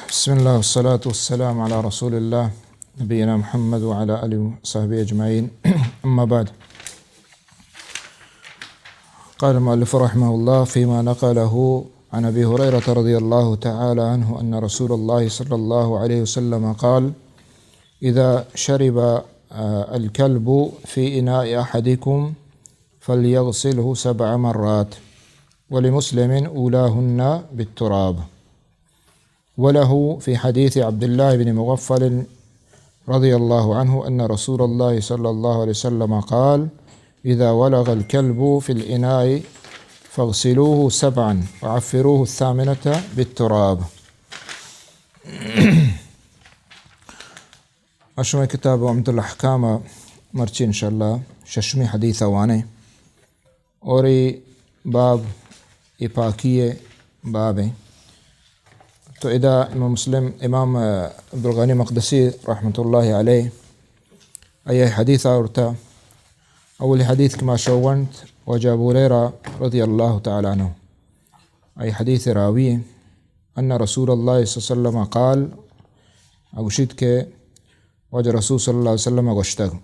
بسم الله والصلاة والسلام على رسول الله نبينا محمد وعلى آله وصحبه أجمعين. أما بعد. قال المؤلف رحمه الله فيما نقله عن أبي هريرة رضي الله تعالى عنه أن رسول الله صلى الله عليه وسلم قال: إذا شرب، آه، الكلب في إناء أحدكم فليغسله سبع مرات، ولمسلم أولاهن بالتراب. وله في حديث عبد الله بن مغفل رضي الله عنه أن رسول الله صلى الله عليه وسلم قال: إذا ولغ الكلب في الإناء فاغسلوه سبعا وعفروه الثامنة بالتراب. اشمئے کتاب عمدة الأحكام ءَ مرچی انشاءاللہ ششمی حدیث ءَ وانیں۔ اور اے باب، اے پاکی ءِ باب ایں۔ تو ادا امام مسلم، امام، آ، عبدالغنی مقدسی رحمۃ اللہ علیہ، آئی ءَ حدیث آورتا۔ اولی حدیث کہ ما شوغنت واجہ ابو ہریرہ رضی اللہ تعالی عنہ، آئی حدیث راوی ایں۔ ان رسول اللہ صلی اللہ علیہ وسلم قال، آ گوشیت کہ واجہ رسول صلی اللہ علیہ وسلم ءَ گوشتگ،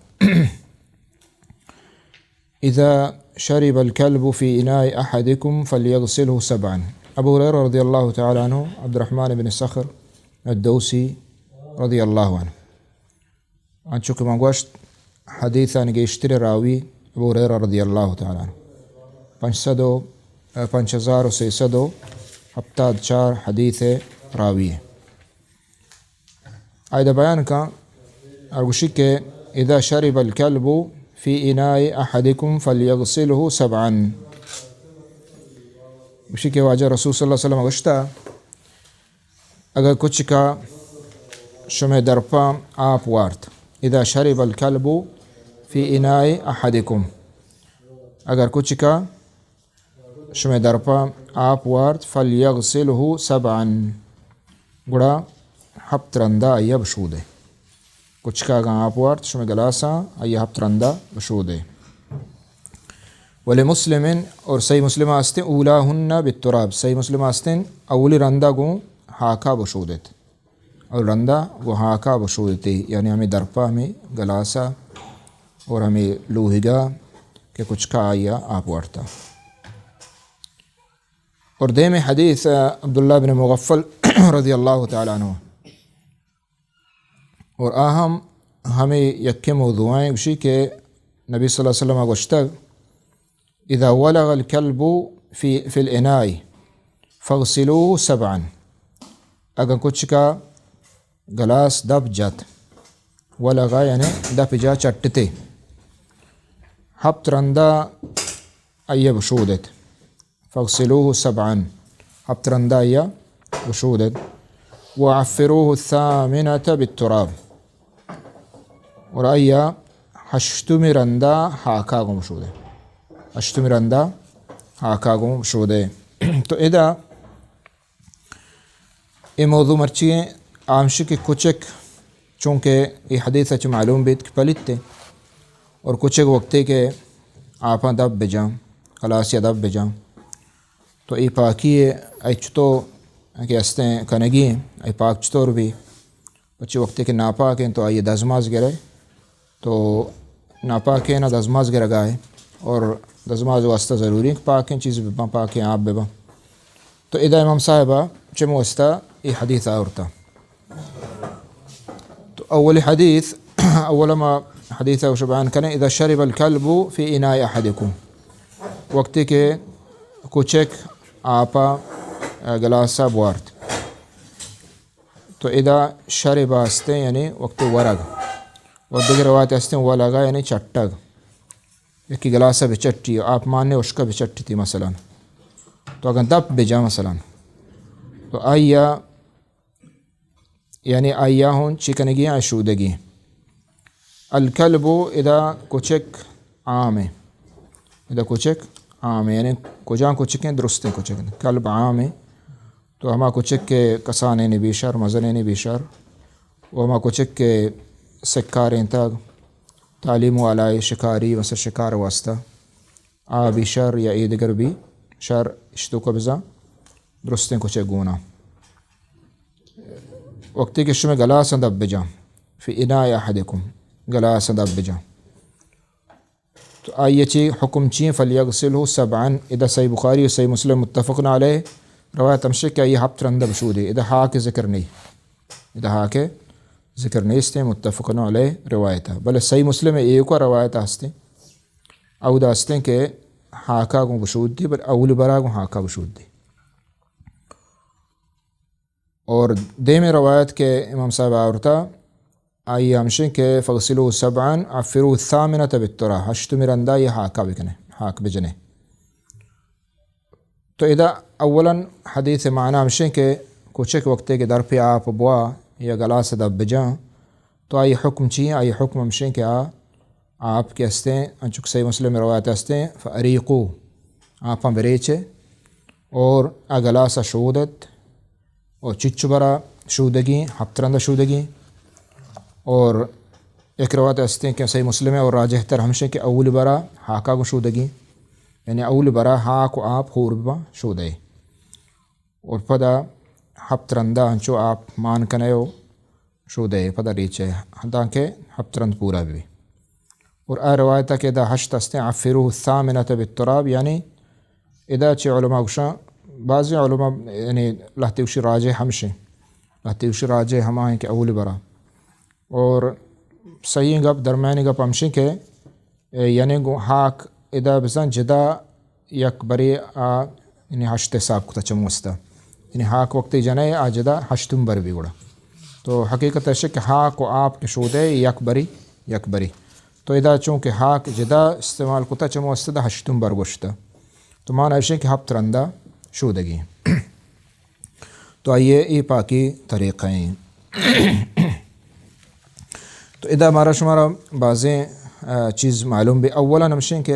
اذا شرب الكلب في إناء أحدكم فليغسله سبعا. ابو ہریرہ رضی اللہ تعالی عنہ، عبدالرحمن بن صخر الدوسی رضی اللہ عنہ، انچو کہ من گوشت، حدیثانی گیشتر راوی ابو ہریرہ رضی اللہ تعالی عنہ، پنچ سد و، پنچ ہزار و سیصد و ہپتاد چار حدیث راوی ایں۔ آئی ءَ بیان کن، آ گوشی کہ اذا شرب الكلب في إناء أحدكم فليغسله سبعا۔ گوشی کہ واجہ رسول صلی اللہ علیہ وسلم گوشتا، اگر کچکا شمئے درپا آپ وارت، اذا شرب الكلب في إناء أحدكم، اگر کچکا شمئے درپا آپ وارت، فلیغسلہ سبعا، گڑا ہپت رندا آئیا بشودے۔ کچکا اگاں آپ وارت شمئے گلاسا، آئیا ہپت رندا بشودے۔ ولمسلم، اور صحیح مسلم آستیں، اولاہن بالتراب، صحیح مسلم آستیں، اولی رندا گوں ہاکا بشودیت۔ اور رندا گوں ہاکا بشودیتے، یعنی ہمے درپا، ہمے گلاسا اور ہمے لوہیگا کہ کچکا آئیا آپ وارتا۔ اور دیمی حدیث عبداللہ بن مغفل رضی اللہ تعالی عنہ، اور آ ہم ہمے یکے موضوع ایں، گوشی کہ نبی صلی اللہ علیہ وسلم گوشتگ، اذا ولغ الكلب في، في الإناء فاغسلوه سبعا۔ اگاں کچکا گلاس دپ جت، ولغ یعنی دپ جا چٹتے، ہپت رندا آئیا بشودت۔ فاغسلوه سبعا، ہپت رندا آئیا بشودت۔ وعفروه الثامنة بالتراب، اور آئیا ہشتمی رندا ہاکا گوں بشودے۔ ہشتمی رندا ہاکا گوں بشودے۔ تو ادا اے موضوع مرچی ایں، آ ہمشی کہ کچک، چونکہ اے حدیث ءَ چہ معلوم بیت کہ پلیتے، اور کچک وقتے کہ آپاں دپ بجاں، کلاسیا دپ بجاں، تو اے پاکی ءَ آئی چتو کہ استیں کنگی ایں، آئی پاک چطور بی؟ پچے وقتے کہ ناپاک ایں تو آئی دزماز گرے، تو ناپاکیں نا دزماز گرگا ایں، اور دزماز واسطہ ضروری ایں کہ پاکیں چیز بباں، پاکیں آپ بباں۔ تو ادا امام صاحبا چمو واسطہ اے حدیث آورتا۔ تو اولی حدیث، اول ما حدیث ءَ گوش بیان کنیں، اذا شرب الكلب في إناء أحدكم، وقتی کہ کچک آپا گلاسا بوارت۔ تو ادا شرب استیں، یعنی وقتی ورگ۔ و دگہ روایت استیں ولغ یعنی چٹگ۔ یکی گلاسا بچٹی، آپ مانے اشکا بچٹی تی مثلاً۔ تو اگاں دپ بجا مثلاً، تو آئیا یعنی آئیا ہوں چی کنگی ایں؟ شودگی۔ الکلب، ادا کچک عام ایں۔ ادا کچک عام ایں۔ یعنی کجام کچک ایں؟ درستیں کچک ایں۔ کلب عام ایں۔ تو ہما کچک کہ کسانینی بی شر، مزنینی بی شر، و ہما کچک کہ سکارینتگ، تعلیم والا ایں، شکاری، مثلاً شکار واسطہ، آ بی شر یا اے دگر بی شر، اشتوکا بزاں درستیں کچک گونا۔ وقتی کہ شمے گلاس دپ بجاں، فی اناء احدکم، گلاس دپ بجاں، تو آئی چی حکم چی؟ فلیغسله سبعا۔ ادا صحیح بخاری و صحیح مسلم متفق علیہ روایت ہمشہ کہ آئی ہپت رندہ بشودے۔ ادا ہاک ذکر نہیں، ادا ہاک ذکر نیست، متفق علیہ روایت۔ بلے صحیح مسلم ایوکا روایت ہستے، اودا ہستے کہ ہاکا گوں بشودی، بلے اولی برا گوں ہاکا بشودی۔ اور دیمے روایت کہ امام صاحب آورتا، آئی ہمشیں کہ فاغسلوا سبعا عفروا الثامنة بالتراب، ہشتمی رندا یہ ہاکا بکنے، ہاک بجنے۔ تو ادا اولاً حدیث معنی ہمشیں کہ کچک وقتے کہ در پہ آپ بوا یا گلاس دپ بجاں، تو آئی حکم چی؟ آئی حکم ہمشیں کہ آ آپ کہ ہستیں، انچو کہ صحیح مسلم روایت ہستیں، فاریقوا، آپاں بریچے اور آ گلاس شودت، اور چچ برا شودگی، ہپت رندا شودگی۔ اور ایک روایت ہستیں کہ صحیح مسلم ہے اور راجح تر ہمشیں کہ اولی برا ہاکا گوں شودگی، یعنی اولی برا ہاک و آپ ہور بباں شودے، اور پدا ہپت رندا انچو آپ مان کنے و شودے، پدا ریچے، دانکہ ہپت رند پورا بی۔ اور آ روایت کہ ادا ہشت ہستیں، عفروا الثامنة بالتراب، یعنی ادا چہ علماء گوشاں، بعضی علماء یعنی لہتے گوشی راجح ہمشیں، لہتے گوشی راجح ہمائیں کہ اولی برا۔ اور صحیح گپ، درمیانی گپ ہمشیں کہ، اے، یعنی گوں ہاک ادا بزاں جدا یک برے آ، یعنی ہشت حساب کتا چمو استا۔ یعنی ہاک وقتی جنئے آ جدا ہشتم بر بی گڑا۔ تو حقیقت ایشے کہ ہاک و آپ کہ شودے یک بری، یک بری۔ تو ادا چونکہ ہاک جدا استعمال کتا چمو استا دا ہشتم بر گوشتا۔ تو معنی ایشے کہ ہپت رندا شودگی۔ تو آئیے اے پاکی طریقہ ہیں۔ تو ادا مارا شمارا بازیں، آ، چیز معلوم بی۔ اولاً ہمشیں کہ،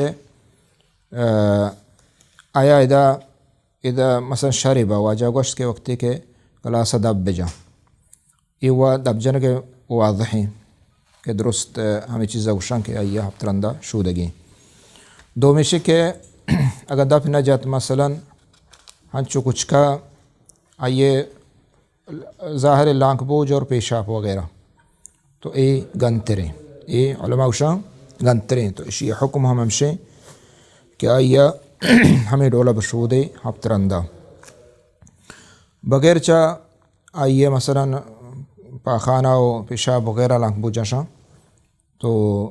آ، آیا ادا، ادا مثلاً شربا واجہ گوشت کہ وقتی کہ گلاس دپ بجاں، اے وا دپ جنگ واضح ہیں کہ درست، آ، ہمیں چیزا گوشاں کہ آئی ہپت رندا شودگی۔ دومیشی کہ اگر دپ نہ جات مثلاً ہنچو کچکا آئیے ظاہر لانک بوج اور پیشاپ وغیرہ، تو اے گنتریں، اے علماء گوشاں گنتریں۔ تو اشی حکم ہم ہمشیں کہ آئیا ہمیں ڈولا بشودے ہپت رندا۔ بغیر چا آئیے مثلاً پاخانہ و پیشاپ وغیرہ لانک بوجاں شاں، تو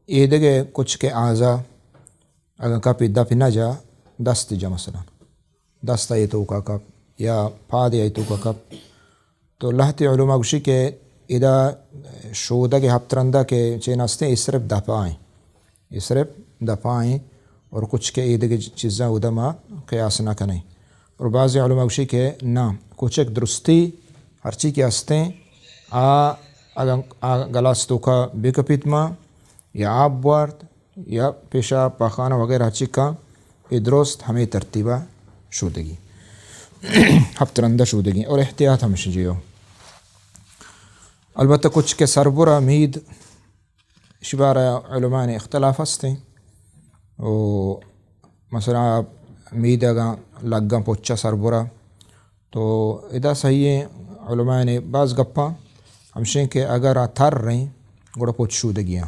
اے دگہ کچکے آزا اگاں کپی دپ نہ جا، دست جا مثلاً۔ دست آئی توکا کپ یا پاد آئی توکا کپ۔ تو لہتے علماء گوشی کہ ادا شودگ ہپت رندا کہ چین ہستیں، اے صرف دپا ہیں، اے صرف دپا ہیں اور کچکے اے دگہ چیزاں ادا ما قیاس نہ کنیں۔ اور بعضی علماء گوشی کہ نہ، کچک درستی ہرچی کہ ہستیں، آ اگاں آ گلاس توکا بکپیت ما یا آپ بوارت، یا پیشاب، پاخانہ وغیرہ چکاں، اے درست ہمے ترتیبا شودگی، ہپت رندہ شودگی اور احتیاط ہمشی جیو۔ البتہ کچکے سربرا مید، شبارہ علماء اختلاف ہستیں۔ و مثلاً مید اگاں لگاں پچا سربرا، تو ادا صحیح ہیں، علماء نے بعض گپاں ہمشیں کہ اگر آ تر رہیں گڑا پچ شودگیاں،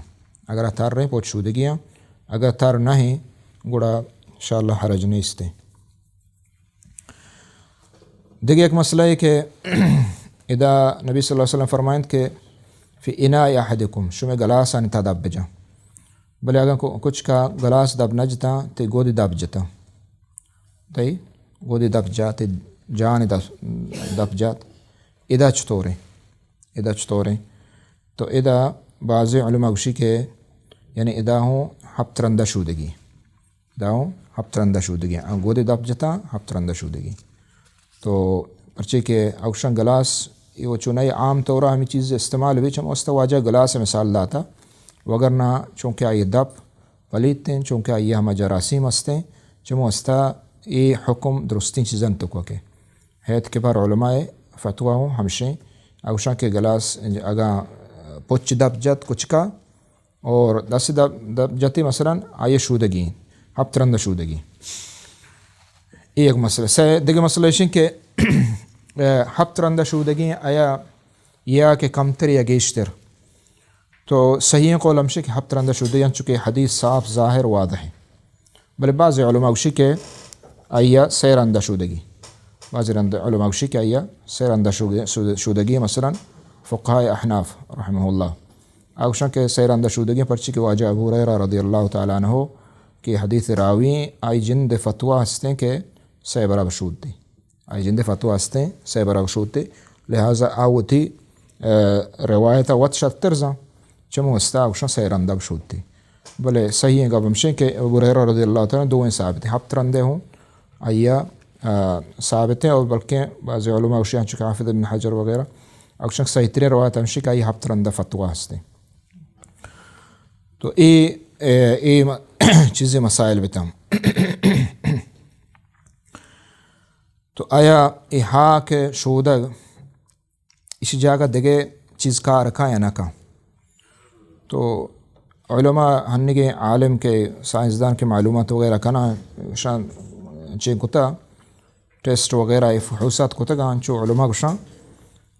اگر آ تر رہیں پچ شودگیاں، اگر تر نہ ہیں گڑا انشاءاللہ حرج نیست ہیں۔ دگہ یک مسئلہ ہے کہ ادا نبی صلی اللہ علیہ وسلم فرمائند کہ فی اناء احدکم، شمے گلاسانی تہا دپ بجاں۔ بلے اگاں کو-، کچکا گلاس دپ نہ جتاں، تئی گودی دپ جتاں۔ تئی گودی دپ جات، تئی جان دپ، دپ جات۔ ادا چطوریں؟ ادا چطوریں؟ تو ادا بعض علماء گوشی کہ یعنی ادا ہوں ہپت رندہ شودگی۔ ادا ہوں ہپت رندہ شودگی۔ آ گودی دپ جتاں، ہپت رندہ شودگی۔ تو پرچے کہ اوشاں گلاس، اے و چونائی عام طورا ہمیں چیز استعمال بی، چم است واجہ گلاس مثال داتا، وگرنہ چونکہ آئی دپ پلیت ہیں، چونکہ آئی ہما جراثیم ہستیں، چمو استا اے حکم درستیں چیزاں تو کو کہ حیث کہ بار علماء فتویٰ ہوں ہمشیں، اوشاں کہ گلاس اگاں پچ دپ جت کچکا اور دست دپ، دپ جتی مثلاً آئی شودگی، ہپت رندہ شودگی۔ اے یک مسئلہ۔ سے دگہ مسئلہ ایشیں کہ ہپت رندہ شودگی آیا یا کہ کمتر یا گیشتر۔ تو صحیح قول ہمشی کہ ہپت رندہ شودگی، انچو کہ حدیث صاف ظاہر واضح ہے۔ بلے بعض علماء گوشی کہ آئی ءَ سئے رندہ شودگی۔ بعض رند علماء گوشی کہ آئی ءَ سئے رندہ شود-، شود-، شودگی، مثلاً فقہاء احناف رحمہ اللہ، آ گوشن کہ سئے رندہ شودگی، پرچی کہ واجہ ابو ہریرہ رضی اللہ تعالی عنہ کہ حدیث راوی، آئی جند فتویٰ ہستیں کہ سئے برا بشودی۔ آئی جند فتویٰ ہستیں، سئے برا بشودی۔ لہذا آ وتی، آ، روایت ءَ وت شرتر زان، چمو استا آ گوشن سئے رندہ بشودی۔ بلے صحیح گپ ہمشیں کہ ابو ہریرہ رضی اللہ تعالی عنہ دوئیں ثابت ہیں۔ ہپت رندے ہوں آئی ءَ، آ، ثابت ہیں، اور بلکہ بعض علماء گوشی، انچو کہ حافظ ابن حجر وغیرہ، آ گوشن صحیح ترین روایت ہمشی کہ آئی ہپت رندہ فتویٰ ہستیں۔ تو اے، اے، اے م-، چیزیں مسائل بتاں۔ تو آیا اے ہاک شودگ، ایشی جاگہ دگہ چیز کار کاں یا نہ کاں؟ تو علماء، ہنگیں عالم کہ سائنسدان کہ معلومات وغیرہ کناں، شان چین کتا، ٹیسٹ وغیرہ، اے فحوصات کتگ، انچو علماء گوشاں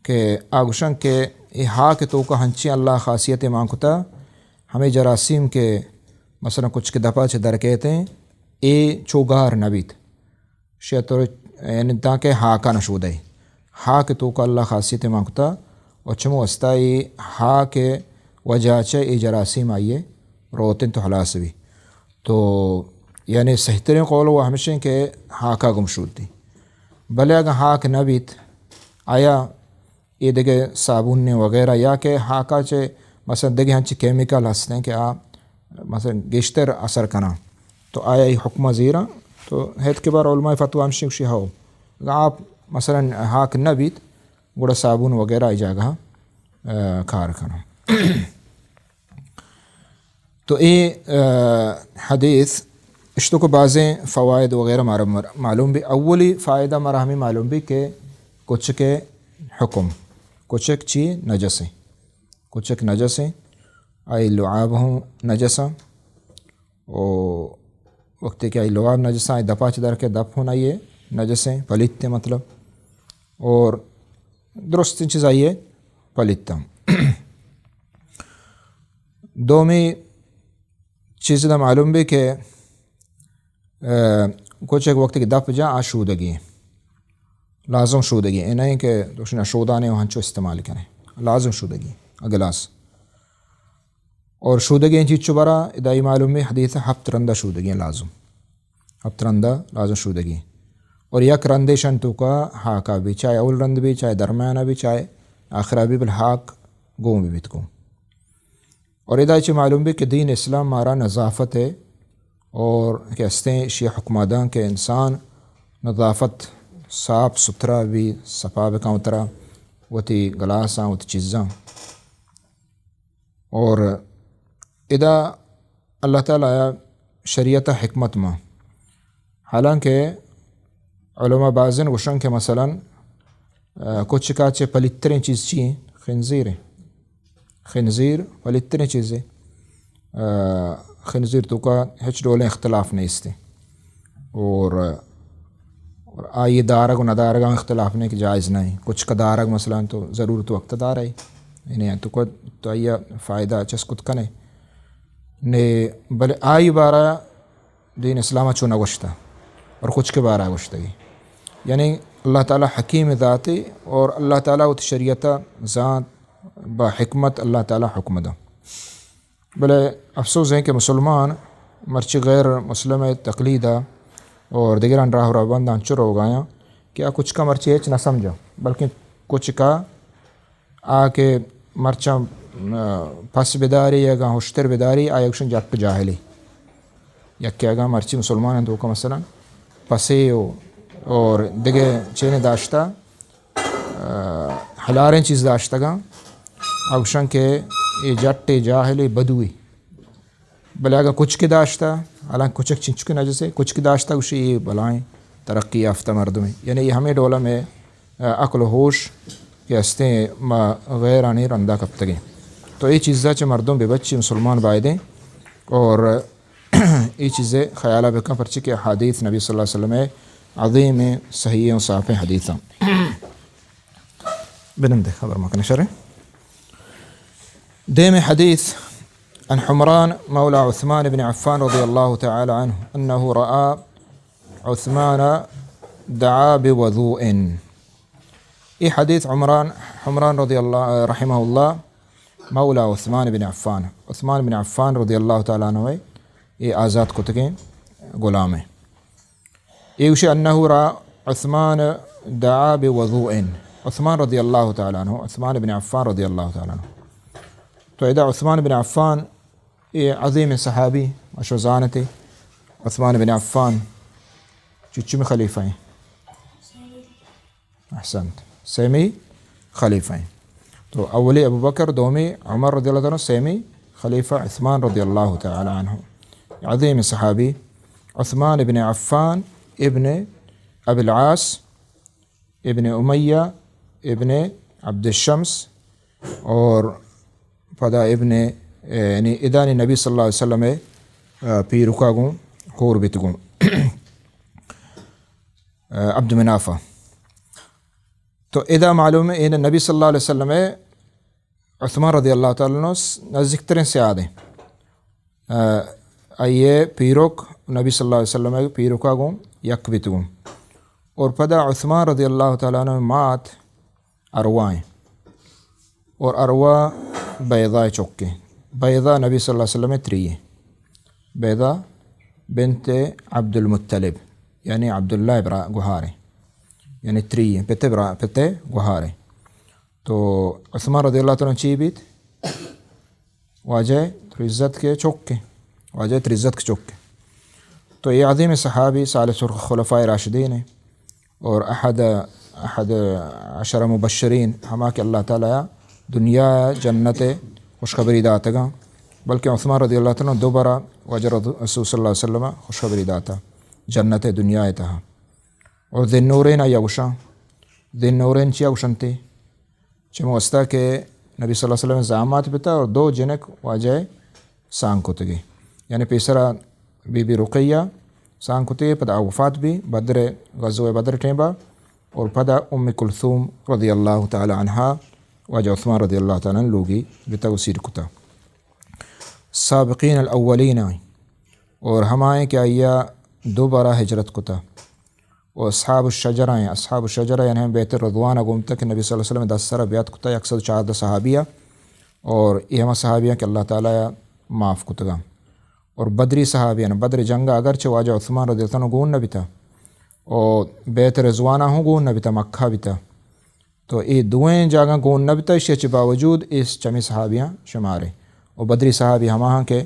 کہ آ گوشاں کہ اے ہاک توکا ہنچیں اللہ خاصیت مان کتا، ہمیں جراثیم کہ مثلاً کچک دپا چہ در کیت ایں، اے چو گار نہ بیت۔ شیا تو یعنی تاکہ ہاکا نہ شودے۔ ہاک توکا اللہ خاصیت مان کتا و چمو استا اے ہاک وجہ چہ اے جراثیم آئیے روتن تو ہلاس بی۔ تو یعنی صحیح ترین قول وہ ہمشیں کہ ہاکا گم شودی۔ بلے اگاں ہاک نہ بیت، آیا اے دگہ صابون وغیرہ یا کہ ہاکا چہ مثلاً دگہ ہنچی کیمیکل ہستیں کہ آ مثلاً گیشتر اثر کناں، تو آیا اے حکمہ زیراں؟ تو ہیت کہ بار علماء فتویٰ ہمشی گوشی ہو، اگاں آپ مثلاً ہاک نہ بیت، گڑا صابون وغیرہ اے جاگہ، آ، کار کناں۔ تو اے، آ، حدیث اشتو کو بازیں فوائد وغیرہ مارا مر-، معلوم بی۔ اولی فائدہ مارا ہمیں معلوم بی کہ کچک حکم، کچک چی نجس ہیں، کچک نجس ہیں، آئی لعاب ہوں نجس ہیں، او وقتی کہ آئی لعاب نجس ہیں، آئی دپا چہ در کے دپ ہوں آئیے نجس ہیں، پلیت ہیں مطلب، اور درستیں چیز آئیے پلیت ہیں۔ دومی چیز دا معلوم بی کہ، آ، کچک وقتی کہ دپ جا آ شودگی ہیں۔ لازم شودگی ہیں۔ اے نہیں کہ دوشنا شودانے و ہنچو استعمال کنے۔ لازم شودگی ہیں۔ اگلاس۔ اور شودگی ہیں چیز چو برا، ادائی معلوم بی حدیث ہپت رندہ شودگی ہیں لازم۔ ہپت رندہ لازم شودگی ہیں۔ اور یک رندے شن توکا ہاکا بی، چاہے اول رند بی، چاہے درمیانہ بی، چاہے آخرہ بی، بل ہاک گون بی بیت گون۔ اور ادا چہ معلوم بی کہ دین اسلام مارا نظافت ہے اور کہ ہستیں اشی حکمہ داں کہ انسان نظافت، صاف ستھرا بی، صفا بکاں وترا، وتی گلاساں، وتی چیزاں۔ اور ادا اللہ تعالی شریعت حکمت ما، حالانکہ علماء بازن گوشن کہ مثلاً، آ، کچکا چہ پلیتریں چیز چی ہیں؟ خنزیر ہیں۔ خنزیر پلیتریں چیزے۔ آ، خنزیر توکا ہچ ڈولیں اختلاف نیستے۔ اور، اور آئی دارگ و ندارگاں اختلاف نہیں کہ جائز نہیں۔ کچک دارگ مثلاً تو ضرورت وقت دارے۔ یعنی تو کو تو آئی فائدہ چس کت کنے۔ نے بلے آئی بارہ دین اسلام چو نہ گوشتہ اور کچک بارہ گوشتگی۔ یعنی اللہ تعالی حکیم ذاتی اور اللہ تعالی وتی شریعت زانت با حکمت اللہ تعالی حکم دا۔ بلے افسوس ہے کہ مسلمان مرچی غیر مسلم تقلید اور دیگران راہ و رہبندان چو روگایاں کہ آ کچکا مرچی ہچ نہ سمجھا، بلکہ کچکا آ کہ مرچاں، آ، پس بداری یا گاں ہشتر بداری، آ یکشن جٹ جاہلی۔ یکے اگاں مرچی مسلمان ہیں تو کا مثلاً پسے و، اور دگہ چینے داشتا، آ، ہلاریں چیز داشتگاں، آ گوشن کہ اے جٹ، اے جاہل، اے بدوی۔ بلے اگاں کچکے داشتہ، حالانکہ کچک چنچکے نجسے، کچکے داشتہ گوشی اے بلائیں ترقی یافتہ مردمے۔ یعنی اے ہمیں ڈولا میں، آ، عقل و ہوش کہ ہستیں ما غیرانی رندا کپتگیں۔ تو اے چیزا چہ مردم بے بچی مسلمان بائدیں اور اے چیزے خیالہ بکن، پرچی کہ حدیث نبی صلی اللہ علیہ وسلم عظیم صحیح و صاف حدیث ہیں۔ بنندے خبر مکنه شرے. دیم حدیث، عن حمران مولى عثمان بن عفان رضي الله تعالى عنه أنه رأى عثمان دعا بوضوء. اے حدیث عمران، حمران رضی اللہ، رحمہ اللہ، مولا عثمان بن عفان، عثمان بن عفان رضی اللہ تعالی عنہ، اے آزاد کتگیں غلامیں. اے گوشی، انه را عثمان دعا بوضوء. عثمان رضی اللہ تعالی عنہ، عثمان بن عفان رضی اللہ تعالی عنہ. تو ادا عثمان بن عفان، اے عظیم صحابی، اشو زانتے، عثمان بن عفان چچمی خلیفہ ہیں؟ احسنت. سیمی خلیفہ ہیں. تو اولی ابو بکر، دومی عمر رضی اللہ تعالی عنہ، سیمی خلیفہ عثمان رضی اللہ تعالی عنہ. عظیم صحابی عثمان ابن عفان ابن ابی العاص ابن امیہ ابن عبد الشمس اور پدا ابن، یعنی ادانی نبی صلی اللہ علیہ وسلم، آ، پیرکا گوں ہور بیت گوں. آ، عبد منافا. تو ادا معلوم ہے، اے نبی صلی اللہ علیہ وسلم عثمان رضی اللہ تعالی عنہ نزدیکتریں سیاد ہیں. آ، آئیے پیرک نبی صلی اللہ علیہ وسلم پیرکا گوں یک بیت گوں. اور پدا عثمان رضی اللہ تعالی عنہ مات اروا ہیں. اور اروا بیضا چکے. بیضا نبی صلی اللہ علیہ وسلم تری ہیں. بیضا بنت عبد المطلب، یعنی عبداللہ برا گوہارے، یعنی تری ہیں، پتے برا، پتے گوہارے. تو عثمان رضی اللہ تعالی عنہ چی بیت؟ واجہ ترزت کے چکے، واجہ ترزت کے چکے. تو اے عظیم صحابی ثالث الخلفاء راشدین ہیں. اور احد، احد عشر مبشرین، ہما کہ اللہ تعالی دنیا جنت خوشخبری داتگاں، بلکہ عثمان رضی اللہ تعالی عنہ دو برا واجہ رسول صلی اللہ علیہ وسلم خوشخبری داتا جنت دنیا تہا. اور ذی النورین آیا گوشاں، ذی النورین چیا گوشنتے؟ چمے واسطہ کہ نبی صلی اللہ علیہ وسلم زامات بتا اور دو جنک واجہ سانگ کتگی. یعنی پیسرا بی بی رقیہ سانگ کتگی، پدا وفات بی بدر، غزوہ بدر ٹیمبا، اور پدا ام کلثوم رضی اللہ تعالی عنہا واجہ عثمان رضی اللہ تعالی عنہ لوگی بتا و سیر کتا. سابقین الاولین، اور ہمائیں کہ آیا دو بارہ ہجرت کتا. و اصحاب الشجرہ ہیں، اصحاب الشجرہ یعنی ہم بیت الرضوان گومتا کہ نبی صلی اللہ علیہ وسلم دست سر بیعت کتا، یک سد چاردہ صحابیہ، اور یہ ہما صحابیہ کہ اللہ تعالی معاف کتگا. اور بدری صحابیہ، بدر جنگ اگرچہ واجہ عثمان رضی اللہ عنہ گون نہ بیتا، اور بیت رضوانہ ہوں گون نہ بیتا، مکہ بیتا. تو اے دوئیں جاگہ گون نہ بیتا، ایشی چہ باوجود اے چمی صحابیاں شمارے. و بدری صحابی ہماہاں کہ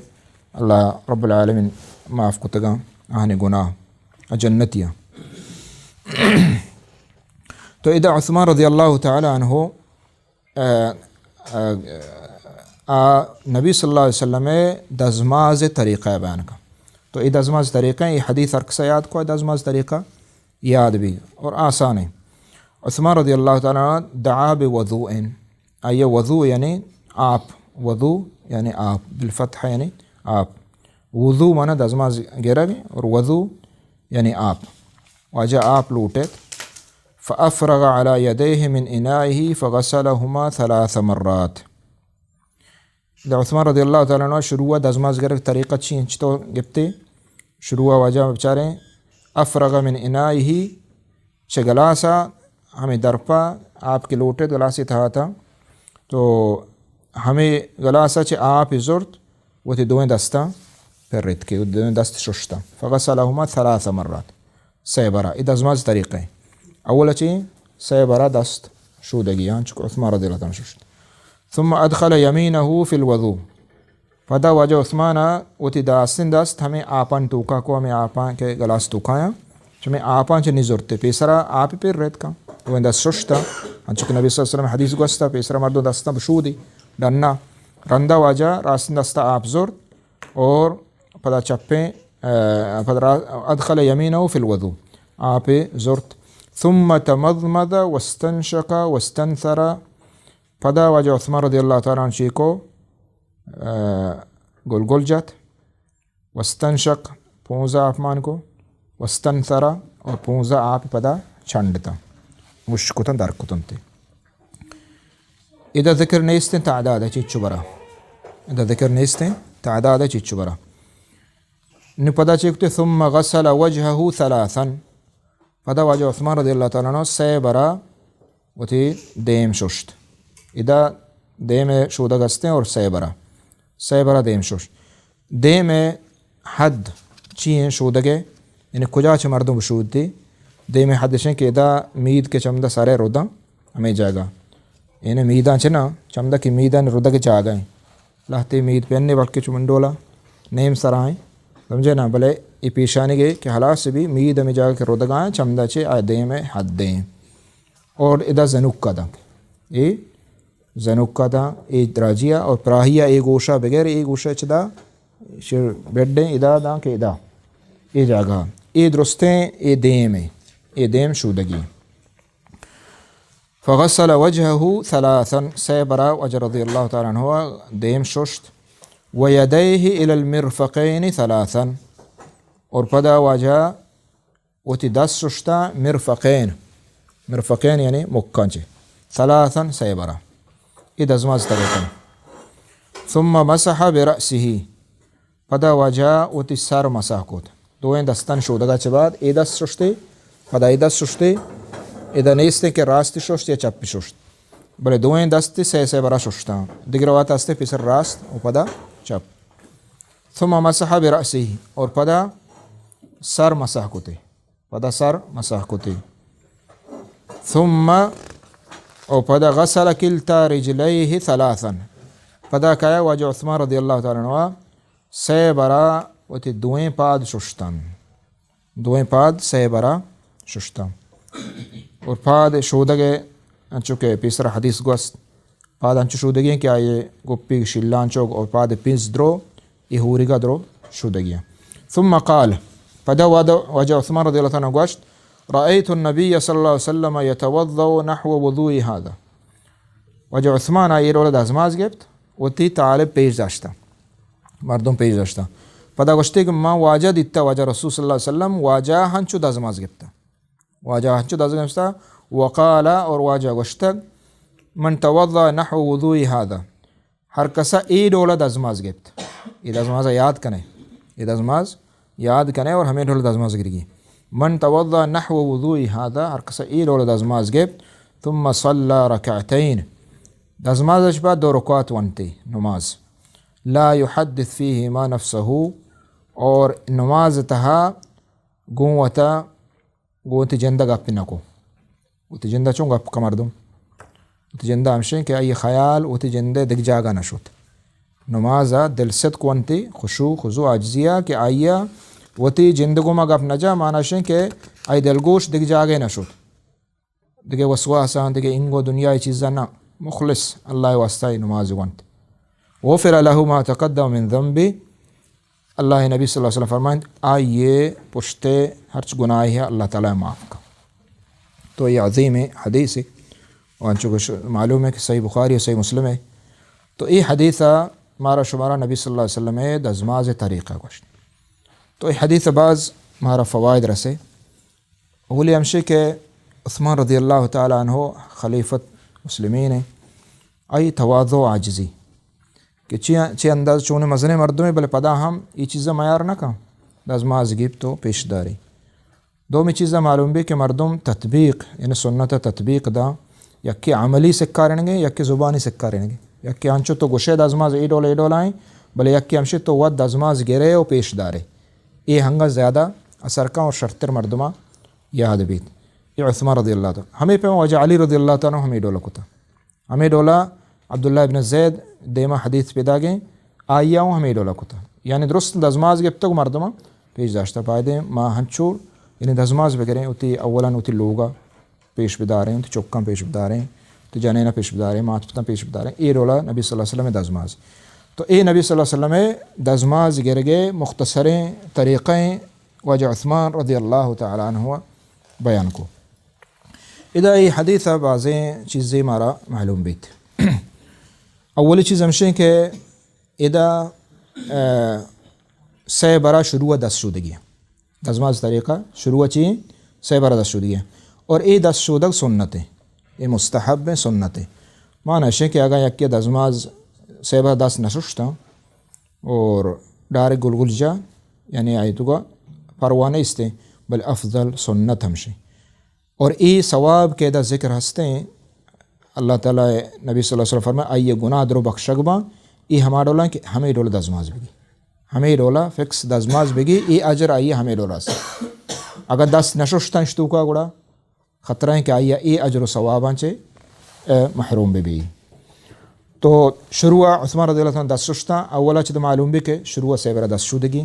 اللہ رب العالمین معاف کتگاں آہانی گناہ، جنتیاں. تو ادا عثمان رضی اللہ تعالی عنہ، آ، آ، آ نبی صلی اللہ علیہ وسلم دزماز طریقہ بیان کا. تو اے دزماز طریقہ، اے حدیث ہر کسا یاد کو، دزماز طریقہ یاد بی اور آسان ہے. عثمان رضی اللہ تعالی عنہ دعا بوضوء، آئیے وضو یعنی آپ، وضو یعنی آپ، بالفتح یعنی آپ. وضو معنی دزماز گرگ اور وضو یعنی آپ. واجہ آپ لوٹت. فافرغ على يديه من انائه فغسلهما ثلاث مرات. دا عثمان رضی اللہ تعالی عنہ شروع دزماز گرگ طریقہ چی انت؟ چطور گپتے؟ شروع واجہ بچاریں، افرغ من انائه، چہ گلاسا ہمیں درپا آپ کہ لوٹت گلاسی تہا تا، تو ہمیں گلاسا چہ آپ زرت، وتی دوئیں دستاں پرت کہ دوئیں دست ششتا. فغسلهما ثلاث مرات، سئے برا. اے دزماز طریقہ ہے. اول چی سئے برا دست شودگی آں، چکہ عثمان رضی اللہ تعالی عنہ ششت. ثم ادخل يمينه في الوضوء. پدا واجہ عثمان وتی داستیں دست ہمیں آپان توکا کو، ہمیں آپان کہ گلاس توکایاں، چمے آپان چہ نزرتے، پیسرا آپ پر ریت کن، دوئیں دست ششتا، انچو کہ نبی صلی اللہ علیہ وسلم حدیث گوستا، پیسرا مردم دستاں بشودی، ڈنا، رندا واجہ راستیں دستا آپ زرت، اور پدا چپیں، آ، پدا را-، ادخل يمينه في الوضوء، آپ زرت. ثم تمضمض واستنشق واستنثر. پدا واجہ عثمان رضی اللہ تعالی عنہ چیکو، آ، گلگل جت، واستنشق، پونزا آپ مان کو، واستنثر، اور پونزا آپ پدا چنڈتا، مشک کتن در کتن تے. ادا ذکر نیستیں تعداد ءَ چیچو برا۔ ادا ذکر نیستیں تعداد ءَ چیچو برا۔ نو پدا چی کتے؟ ثم غسل وجهه ثلاثا۔ پدا واجہ عثمان رضی اللہ تعالی عنہ سئے برا وتی دیم ششت۔ ادا دیم شودگ استیں اور سئے برا، سئے برا دیم ششت۔ دیم حد چی ایں شودگ ءِ؟ یعنی کجا چہ مردم بشودتی؟ دیم حد اش ایں کہ ادا مید کہ چمدا سر ءِ رداں ہمے جاگہ، یعنی میداں چہ نہ، چمدا کہ میداں ردگ ءِ جاگہ ایں۔ لہتے مید پہ انے بلکہ چو من ڈولا نیم سرا ایں، سمجھے نا؟ بلے اے پیشانی گے کہ ہلاس بی، مید ہمے جاگہ کہ ردگا ایں، چمدا چہ آ دیم ءِ حد ایں۔ اور ادا زنوکا داں، اے زنوکا داں، اے دراجیا اور پراہیا، اے گوشا بغیر، اے گوشا چدا شر بیڈ ایں، ادا داں کہ ادا، اے جاگہ، اے درستیں، اے دیم ایں، اے دیم شودگی۔ فغسل وجهه ثلاثا، سئے برا واجہ رضی اللہ تعالی عنہ دیم ششت، ويديه إلى المرفقين ثلاثا، اور پدا واجہ وتی دست ششتا مرفقین، مرفقین یعنی مکاں چہ، ثلاثا سئے برا، اے دزماز طریقہ۔ ثم مسح برأسه، پدا واجہ وتی سر مسح کت۔ دوئیں دستان شودگا چہ بعد اے دست ششتے، پدا اے دست ششتے، ادا نیستیں کہ راستی ششت یا چپی ششت، بلے دوئیں دستی سئے سئے برا ششتاں۔ دگہ روایت استے پیسر راست و پدا چپ۔ ثم مسح برأسه، اور پدا سر مسح کتے، پدا سر مسح کتے۔ ثم، او پدا غسل كلتا رجليه ثلاثا، پدا کایا واجہ عثمان رضی اللہ تعالی عنہ سئے برا وتی دوئیں پاد ششتن، دوئیں پاد سئے برا ششتن۔ اور پاد شودگ ءِ انچو کہ پیسر حدیث گوست، پاد انچو شودگی ایں کہ آئی گپی شیلانچوک اور پاد پنز درو، اے ہوریگا درو شودگی ایں۔ ثم قال، پدا وعدہ واجہ عثمان رضی اللہ تعالی عنہ گوشت، رأيت النبي صلى الله عليه وسلم يتوضأ نحو وضوئي هذا۔ واجہ عثمان آئی ڈول دزماز گپت، وتی طالب پیش داشتا، مردم پیش داشتا۔ پدا گوشتے کہ من واجہ دیتا، واجہ رسول صلی اللہ علیہ وسلم واجہ ہنچو دزماز گپتا۔ واجہ ہنچو دزماز گپتا۔ وقال، اور واجہ گوشتگ، من توضأ نحو وضوئي هذا، ہر کسا اے ڈول دزماز گپت، اے دزماز یاد کنے، اے دزماز یاد کنے اور ہمے ڈول دزماز گرگی۔ من توضأ نحو وضوئي هذا، ہر کسا اے ڈول دزماز گپت، ثم صلى ركعتين، دزماز اش بعد دو رکعت ونتے نماز، لا يحدث فيهما نفسه، اور نماز تہا گوں وتا گوں وتی جند ءَ گپ نہ کو۔ وتی جند ءَ چون گپ کا مردم؟ وتی جند ءَ ہمشیں کہ آئی خیال وتی جند ءِ دگہ جاگہ نہ شت۔ نماز ءَ دل صدق ونتی، خشوع، خضوع، عاجزی ءَ کہ آئی ءَ وتی جند ءَ گوما گپ نہ جا، مانا شیں کہ آئی دلگوش دگہ جاگہ نہ شت۔ دگہ وسواساں، دگہ انگو دنیای چیزاں نہ، مخلص اللہ ءِ واسطہ ای نماز ونت۔ غفر له ما تقدم من ذنبه، اللہ ءِ نبی صلی اللہ علیہ وسلم فرمائنت، آئی ءِ پشت ءِ ہرچ گناہے اللہ تعالی معاف کا۔ تو اے عظیم حدیث ہے، و انچو کہ ش-، معلوم ہے کہ صحیح بخاری و صحیح مسلم ہے۔ تو اے حدیث ءَ مارا شمارا نبی صلی اللہ علیہ وسلم ءِ دزماز ءِ طریقہ گوشت۔ تو اے حدیث ءَ باز مارا فوائد رسے۔ اولی ہمشی کہ عثمان رضی اللہ تعالی عنہ خلیفۃ مسلمین ہیں، آئی تواضع و عاجزی کہ چی، چی انداز چون مزنیں مردمے، بلے پدا ہم ای چیزا میار نہ کن، دزماز گیپت و پیش داری۔ دومی چیزا معلوم بی کہ مردم تطبیق، یعنی سنت تطبیق دا، یکی عملی سکارنگے، یکی زبانی سکارنگے۔ یکی انچو تو گوشے دزماز ای ڈول ای ڈول آئیں، بلے یکی ہمشی تو وت دزماز گرے و پیش دارے۔ اے ہنگا زیادہ اثر کن اور شرتر مردما یاد بیت۔ اے عثمان رضی اللہ تعالی۔ ہمے پیم واجہ علی رضی اللہ تعالی عنہ ہمے ڈولا کتا۔ ہمے ڈولا عبداللہ ابن زید دیما حدیث پیداگیں، آئیا ہوں ہمے ڈولا کتا۔ یعنی درست دزماز گپتگ مردما پیش داشتا۔ بایدیں ما ہنچو، یعنی دزماز بگریں، وتی اولاً وتی لوگا پیش بداریں، وتی چکاں پیش بداریں، وتی جنینا پیش بداریں، مات پتاں پیش بداریں۔ اے ڈولا نبی صلی اللہ علیہ وسلم دزماز۔ تو اے نبی صلی اللہ علیہ وسلم دزماز گرگے مختصریں طریقہ واجہ عثمان رضی اللہ تعالی عنہ بیان کو۔ ادا اے حدیث ءَ بازیں چیزے مارا معلوم بیت۔ اولی چیز ہمشیں کہ ادا، آ، سئے برا شروع دست شودگی۔ دزماز طریقہ شروع چی؟ سئے برا دست شودگی۔ اور اے دست شودگ سنت ہے، اے مستحب ہے، سنت ہے۔ مانا اشیں کہ اگاں یکے دزماز سیبرا دست نششتاں اور ڈائریکٹ گلگل جا، یعنی آئی توکا پرواہ نیستیں، بل افضل سنت ہمشیں۔ اور اے ثواب کہ ادا ذکر ہستیں، اللہ تعالی نبی صلی اللہ علیہ وسلم فرمائے، آئی گناہ درو بخشگ باں، اے ہما ڈولاں کہ ہمے ڈول دزماز بگی۔ ہمے ڈولا فکس دزماز بگی، اے اجر آئی ہمے ڈولا است۔ اگر دست نششتاں اشتوکا گڑا خطرہ ایں کہ آئی اے اجر و ثواباں چے، اے، محروم بہ بی۔ تو شروع عثمان رضی اللہ تعالی عنہ دست ششتاں، اولا چہ تو معلوم بی کہ شروع سیبرا دست شودگی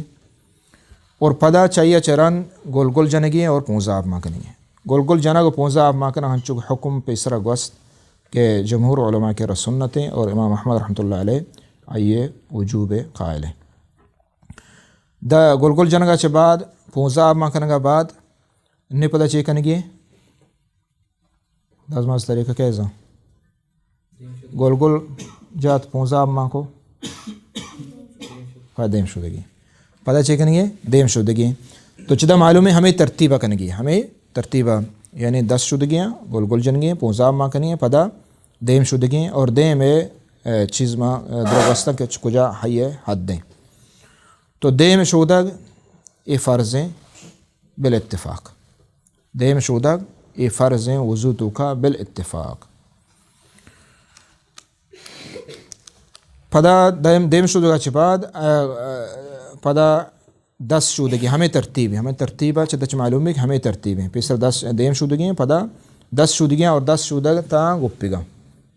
اور پدا چاہیے چرن گل گل جنگی اور پونزا آپ ما کنگی۔ گل گل جنگ و پونزا آپ ما کنگ ہنچو حکم پیسرا گوست کہ جمہور علماء کے سنت ایں اور امام احمد رحمۃ اللہ علیہ آئیے وجوب قائل ایں۔ دا گل گل جنگا چہ بعد، پونزا آپ ما کنگا بعد، نے پدا چے کنگی؟ دزماز طریقہ کئے زان؟ گل گل جات پونزا آپ ما کو۔ پدا دیم شودگی۔ پدا چے کنگی؟ دیم شودگی۔ تو چدا معلوم ایں ہمے ترتیبا کنگی، ہمے ترتیبا، یعنی دست شودگی ایں، گل گل جنگی ایں، پونزا آپ ما کنگی ایں، پدا دیم شودگی ایں اور دیم اے، اے، چیز ما، اے، درو گوستن کہ چ-، کجا حی حد ایں۔ تو دیم شودگ اے فرض ایں بالاتفاق۔ دیم شودگ اے فرض ایں وضو توکا بالاتفاق۔ پدا دیم، دیم شودگا چہ بعد، ا، ا، پدا دست شودگی ہمے ترتیب ایں، ہمے ترتیبا چہ دچ معلوم ایں کہ ہمے ترتیب ایں۔ پیسر دست، دیم شودگی ایں، پدا دست شودگی ایں اور دست شودگ تا گپیگا۔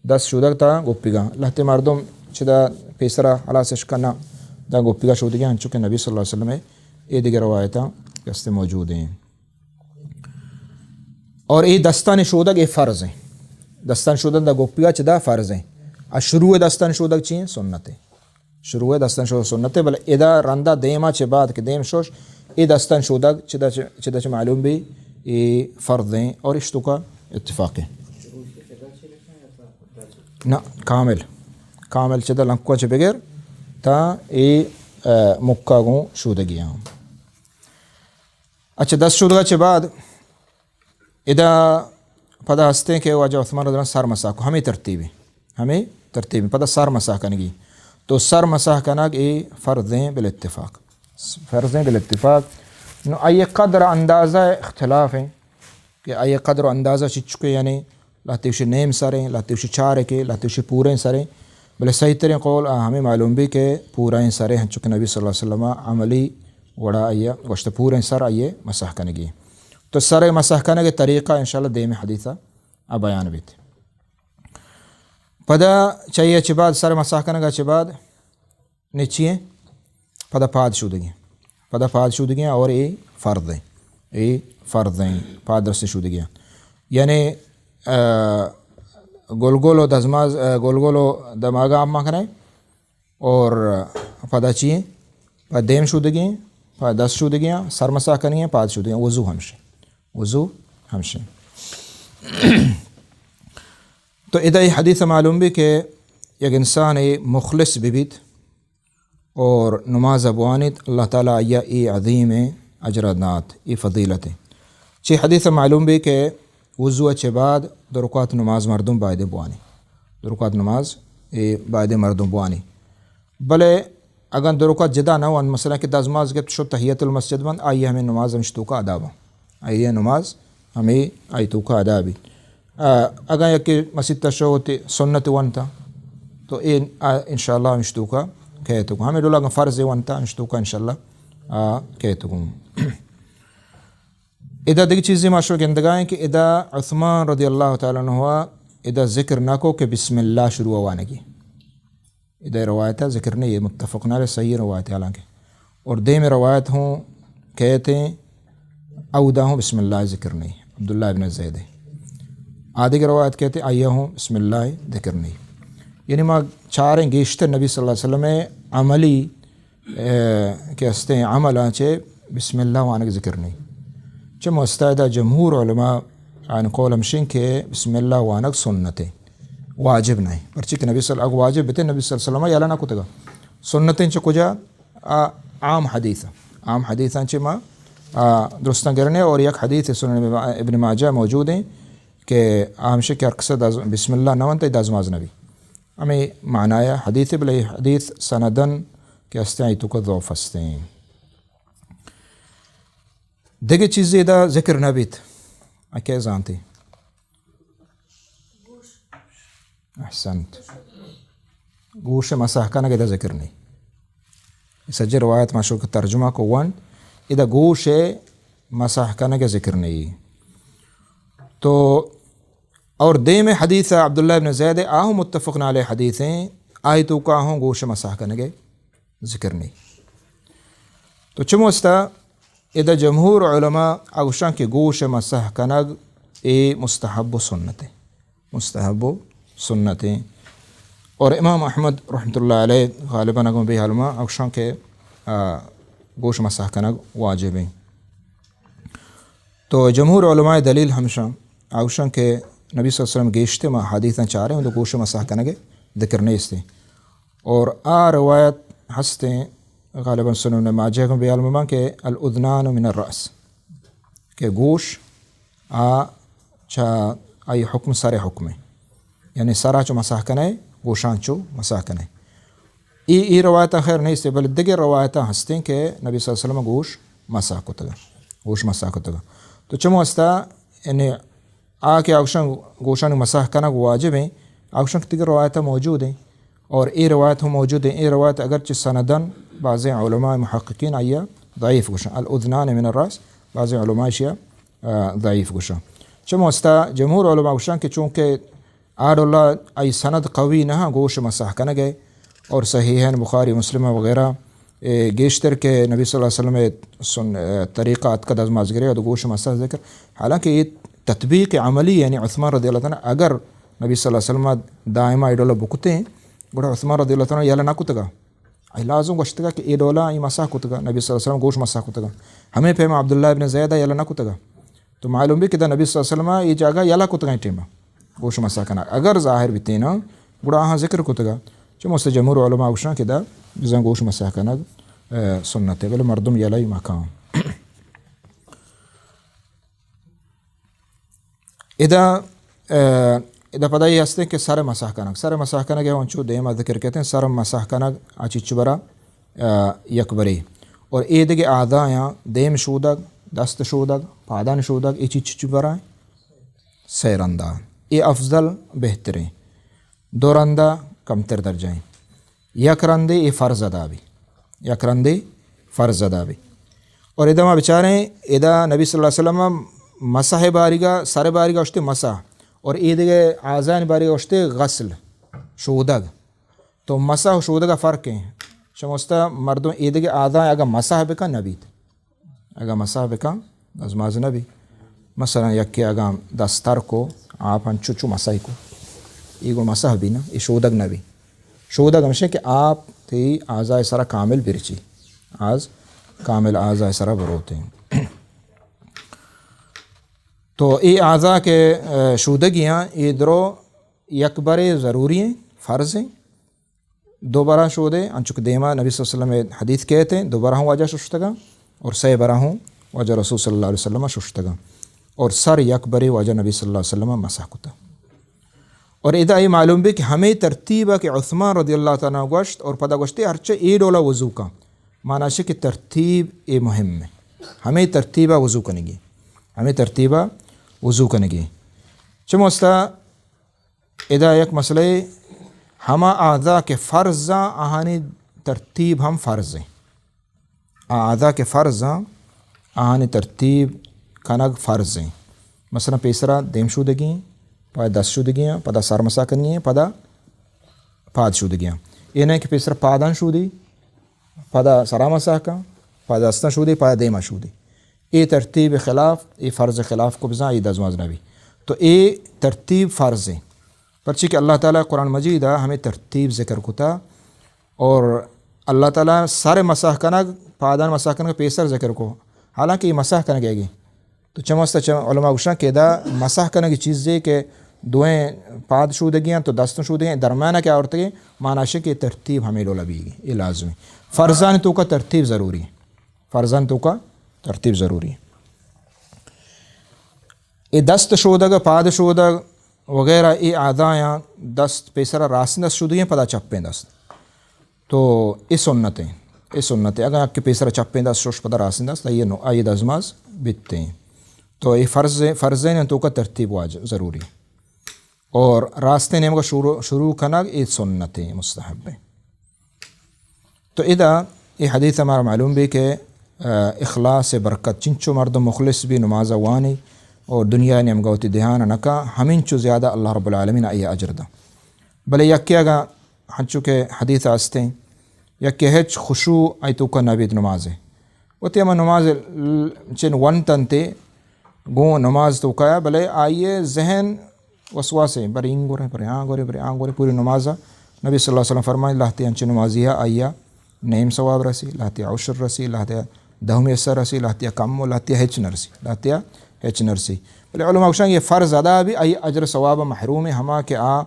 دست شودگ تا گپیگا۔ لہتے مردم چدا پیسرا ہلاس اش کناں، دا گپیگا شودگی ایں، انچو کہ نبی صلی اللہ علیہ وسلم اے دیگر روایتاں دست موجود ایں۔ اور اے دستانی شودگ اے فرض ایں۔ دستانی شودگ دا گپیگا چدا فرض ایں۔ ا شروع دستانی شودگ چی ایں؟ سنت ایں۔ شروع دستانی شودگ سنت ایں، بلے ادا رندا دیما چہ بعد کہ دیم شوش، اے دستانی شودگ چدا چہ، چدا چہ معلوم بی، اے فرض ایں اور اشتوکا اتفاق ایں۔ نہ، کامل۔ کامل چدا لنکو چہ بگر تا اے، ا، مکا گوں شودگی ایں۔ اچھا، دست شودگا چہ بعد ادا پدا ہستیں کہ واجہ عثمان رضی اللہ عنہ سر مسح کو، ہمے ترتیب ایں، ہمے ترتیب ایں۔ پدا سر مسح کنگی۔ تو سر مسح کنگ اے فرض ایں بالاتفاق۔ فرض ایں بالاتفاق۔ نو آئی قدر اندازہ اختلاف ایں کہ آئی قدر و اندازہ چچکے، یعنی لہتے گوشی نیم سر ایں، لہتے گوشی چارکے، لہتے گوشی پوریں سر ایں۔ بلے صحیح تریں قول آ ہمے معلوم بی کہ پوریں سر ایں، ہنچو کہ نبی صلی اللہ علیہ وسلم عملی وڑا آئی گوشت پوریں سر آئی مسح کنگی۔ تو سر مسح کنگ طریقہ انشاءاللہ دیم حدیثا آ بیان بیت۔ پدا چاہیے چہ بعد، سر مسح کنگا چہ بعد، نے چی ایں؟ پدا پاد شودگی۔ پدا پاد شودگی اور اے فرض ایں۔ اے فرض ایں۔ پاد دست شودگی۔ یعنی، ا، گلگل و دزماز، ا، گلگل و دماغا آپ ما کنیں اور پدا چی ایں؟ پدا دیم شودگی، پدا دست شودگی، سر مسح کنگی، پاد شودگی۔ وضو ہمشیں۔ وضو ہمشیں۔ تو ادا اے حدیث معلوم بی کہ یک انسان مخلص ببیت، اور نماز بوانیت، اللہ تعالی آئی اے عظیم اجر دات، اے فضیلت ایں۔ چہ حدیث معلوم بی کہ وضو چہ بعد دو رکعت نماز مردم باید بوانی۔ دو رکعت نماز اے باید مردم بوانی۔ بلے اگاں دو رکعت جدا نہ وان، مثلاً کہ دزماز گپت شو تحیت المسجد بند، آئی ہمے نماز ہمش توکا ادا بان۔ آئی نماز ہمے آئی توکا ادا بیت۔ ا، اگاں یکے مسیت ءَ شو وتی سنت ونت، تو اے، ا، انشاءاللہ ہمش توکا کئیت گوں۔ ہمے ڈول اگاں فرض ونت، ہمش توکا انشاءاللہ، ا، کئیت گوں۔ ادا دگہ چیزے ما شما گندگا ایں کہ ادا عثمان رضی اللہ تعالی عنہ ادا ذکر نہ کو کہ بسم اللہ شروع وانگی۔ ادا روایت ذکر نہیں، یہ متفق علیہ صحیح روایت ہے حالانکہ۔ اور دیم روایت ہوں کئیت، اودا ہوں بسم اللہ ذکر نہیں، عبداللہ ابن زید۔ آدگہ روایت کئیت، آیا ہوں بسم اللہ ذکر نہیں۔ یعنی ما چاریں گیشتر نبی صلی اللہ علیہ وسلم عملی، اے، کہ ہستیں عملاں چہ بسم اللہ وانگ ذکر نہیں۔ چہ مستعدہ جمہور علماء آن قول ہمشیں کہ بسم اللہ وانگ سنت ہے، واجب نہیں۔ پرچہ کہ نبی صلی اللہ، اگر واجب بیتے نبی صلی اللہ علیہ وسلم یلا نہ کتگا۔ سنت چہ کجا؟ آ، عام حدیث۔ عام حدیثاں چہ ما، آ، درستاں گرنے اور یک حدیث سنن ابن ماجہ موجود ہیں کہ آ ہمشہ کہ ہر کسا دز-، بسم اللہ نہ ونت، دزماز نہ بی۔ ہمے معنی ء حدیث، بلے حدیث سندن کہ ہستیں، آئی توکا ضعف ہستیں۔ دگہ چیزے ادا ذکر نہ بیت۔ آ کئے زانتی؟ احسنت۔ گوش مسح کنگ ادا ذکر نہیں۔ سجے روایت ما شو کہ ترجمہ کو ون، ادا گوش مسح کنگ ذکر نہیں۔ تو اور دیم حدیث عبداللہ ابن زید، آہوں متفق علیہ حدیث ہیں، آئی توکا ہوں گوش مسح کنگ ذکر نہیں۔ تو چمو استا ادا جمہور علماء اوشان کہ گوش مسح کنگ اے مستحب و سنت ہے۔ مستحب و سنت ہیں۔ اور امام احمد رحمۃ اللہ علیہ غالباً اگوں بے علماء اوشان کہ، آ، گوش مسح کنگ واجب ہیں۔ تو جمہور علماء دلیل ہمشان اوشان کہ نبی صلی اللہ علیہ وسلم گیشتے ما حدیثاں چارے ہوں تو گوش مسح کنگ ذکر نہیں استے۔ اور آ روایت ہستیں، غالباً سنن ماجہ کو بیان میں کہ الاذنان من الراس، کہ گوش آ چا آئی حکم سر حکم ہے، یعنی سرا چو مسح کنے، گوشان چو مسح کنے۔ ای، ای روایت خیر نہیں سے، بلے دگہ روایت ہستیں کہ نبی صلی اللہ علیہ وسلم گوش مسح کتگا، گوش مسح کتگا۔ تو چمو استا یعنی آ کہ اوشان گوشانی مسح کنگ واجب ہیں، اوشان کہ دگہ روایت موجود ہیں اور اے روایت ہم موجود ہیں۔ اے روایت اگرچہ سندن بعض علماء محققین آیا ضعیف گوشن، الاذنان من الراس، بعض علماء اشیا، آ، ضعیف گوشن۔ چمو استا جمہور علماء گوشن کہ چونکہ آ ڈولا آئی سند قوی نہ، گوش مسح کنگ ہے اور صحیحین بخاری مسلم وغیرہ اے گیشتر کہ نبی صلی اللہ علیہ وسلم ء سن-، اے طریقہ اتکا دزماز گرے و گوش مسح ذکر۔ حالانکہ یہ تطبیق عملی یعنی عثمان رضی اللہ تعالیٰ عنہ اگر نبی صلی اللہ علیہ وسلم دائما اے ڈولا بکتے ہیں، گڑا عثمان رضی اللہ تعالیٰ عنہ یلا نہ کتگا۔ اے لازم گوشتگا کہ اے ڈولا ای مسح کتگا، نبی صلی اللہ علیہ وسلم گوش مسح کتگا۔ ہمیں پیما عبداللہ ابن زید یلا نہ کتگا۔ تو معلوم بھی کہ دا نبی صلی اللہ علیہ وسلم ای جاگہ یلا کتگا ٹیما۔ گوش مسح کنگ اگر ظاہر بیتیں نا، گڑا آہاں ذکر کتگا۔ چہ مست جمہور علماء گوشاں کہ دا بزاں گوش مسح کنگ، اے، سنت ہے، بلے مردم یلہ ای مکان۔ ادا، اے، ادا پدا یہ ہستے کہ سر مسح کنگ۔ سر مسح کنگ ہے انچو دیما ذکر کہتے ہیں، سر مسح کنگ آ چچ برا، اے، یک برے۔ اور اے دگہ اعضایاں دیم شودگ، دست شودگ، پادان شودگ، اے چچ برا سئے رندا۔ اے افضل، بہتریں۔ دو رندا کمتر درجہ ایں۔ یک رندے اے فرض ادا بی۔ یک رندے فرض ادا بی۔ اور ادا ما بچاریں، ادا نبی صلی اللہ علیہ وسلم مسح باریگا، سر باریگا اشتے مسح۔ اور اے دگہ اعضائیں باریگا اشتے غسل، شودگ۔ تو مسح و شودگا فرق ایں۔ شموستا مردم اے دگہ اعضائیں اگا مسح بکن نبیت۔ اگاں مسح بکن، دزماز نہ بی۔ مثلاً یکے اگاں دست تر کو، آپ انچو چو مسح کو، ای گو مسح بی نا، ای شودگ نہ بی۔ شودگ ہمشہ کہ آپ تی اعضائے سرا کامل برچی، آز کامل اعضائے سرا بروتے۔ تو ای اعضا کہ، اے، شودگیاں، ای درو یک برے ضروری ہیں، فرض ہیں۔ دو برا شودے، انچو کہ دیما نبی صلی اللہ علیہ وسلم حدیث کہتے ہیں، دو برا ہم واجہ ششتگا اور سئے برا ہم واجہ رسول صلی اللہ علیہ وسلم ششتگا اور سر یک برے واجہ نبی صلی اللہ علیہ وسلم مسح کتا۔ اور ادا یہ معلوم بھی کہ ہمیں ترتیبہ کہ عثمان رضی اللہ تعالیٰ عنہ گوشت اور پدا گوشتے ہرچہ اے ڈولا وضو کا، معنی شے کہ ترتیب اے مہم ہے۔ ہمیں ترتیبہ وضو کنگی، ہمیں ترتیبہ وضو کنگی۔ چموستا ادا یک مسئلہ، ہما اعضا کہ فرض آں، آہانی ترتیب ہم فرض ہیں۔ آ اعضا کہ فرض آں، آہانی ترتیب کنگ فرض ہیں۔ مثلاً پیسرا دیم شودگی ہیں، پدا دست شودگی ہیں، پدا سر مسح کنی ہیں، پدا پاد شودگی ہیں۔ یہ نہیں کہ پیسرا پادان شودی، پدا سرا مسح کن، پدا دستاں شودی، پدا دیما شودی۔ اے ترتیب خلاف، اے فرض خلاف کو بزاں، اے دزماز نبی۔ تو اے ترتیب فرض ہیں۔ پرچی کہ اللہ تعالیٰ قرآن مجید ہمیں ترتیب ذکر کتا اور اللہ تعالیٰ سر مسح کنگ، پادان مسح کنگ پیسر ذکر کو، حالانکہ یہ مسح کنگ ہے گی۔ تو چموستا چم علماء گوشاں کہ ادا مسح کنگ چیزے کہ دوئیں پاد شودگی ہیں تو دستوں شودگی ہیں، درمیانہ کہ آورتگی، معنی شے کہ ترتیب ہمیں ڈولا بیگی، یہ لازمی۔ فرضان توکا ترتیب ضروری ہے۔ فرضان توکا ترتیب ضروری ہے۔ اے دست شودگ، پاد شودگ وغیرہ، اے اعضایاں دست پیسرا راستیں دست شودگیں، پدا چپیں دست۔ تو اے سنتیں، اے سنتیں۔ اگاں کہ پیسرا چپیں دست شوش پدا راستیں دست، آئی نو-، آئی دزماز بیتیں۔ تو اے فرض، فرضیں توکا ترتیب واجب، ضروری۔ اور راستیں نیمگا شروع، شروع کنگ اے سنتیں، مستحبیں۔ تو ادا اے حدیث ہمارا معلوم بی کہ، آ، اخلاص برکت، چنچو مردم مخلص بی، نماز وانی اور دنیا نیمگا وتی دھیان نکا، ہمینچو زیادہ اللہ رب العالمین آئی اجر دا۔ بلے یکے اگاں ہنچو کہ حدیث استیں، یکے ہچ خشوع آئی توکا نبیت نمازے، وتی ہما نماز ل-، چن ونتنتے گوں نماز توکایا، بلے آئی ذہن وسواسے، برے اینگورے، برے آنگورے، برے آنگورے، پوری نمازا۔ نبی صلی اللہ علیہ وسلم فرمائے، لہتے انچیں نمازی ہا آئیا نیم ثواب رسی، لہتیا عشر رسی، لہتیا دہمی حصہ رسی، لہتیا کم و لہتیا ہچ نرسی، لہتیا ہچ نرسی۔ بلے علماء گوشاں یہ فرض ادا بی، آئی اجر ثواب محروم، ہما کہ آ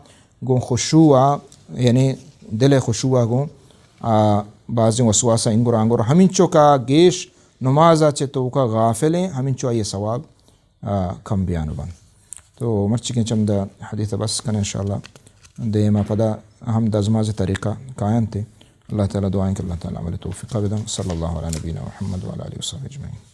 گوں خشوع آ، یعنی دل خشوع آ گوں، آ، بازیں وسواسا اینگور آنگور، ہمینچو کہ آ گیش نمازا چہ توکا غافلیں، ہمینچو آئی ثواب، آ، کم بیان بنت۔ تو مرچی کہ چمدا حدیث بس کنیں، انشاءاللہ دیما پدا ہم دزماز طریقہ کاینت۔ اللہ تعالی دعائیں کہ اللہ تعالی عمل توفیق بدن۔ صلی اللہ علی نبینا محمد وعلی آلہ وصحبہ اجمعین۔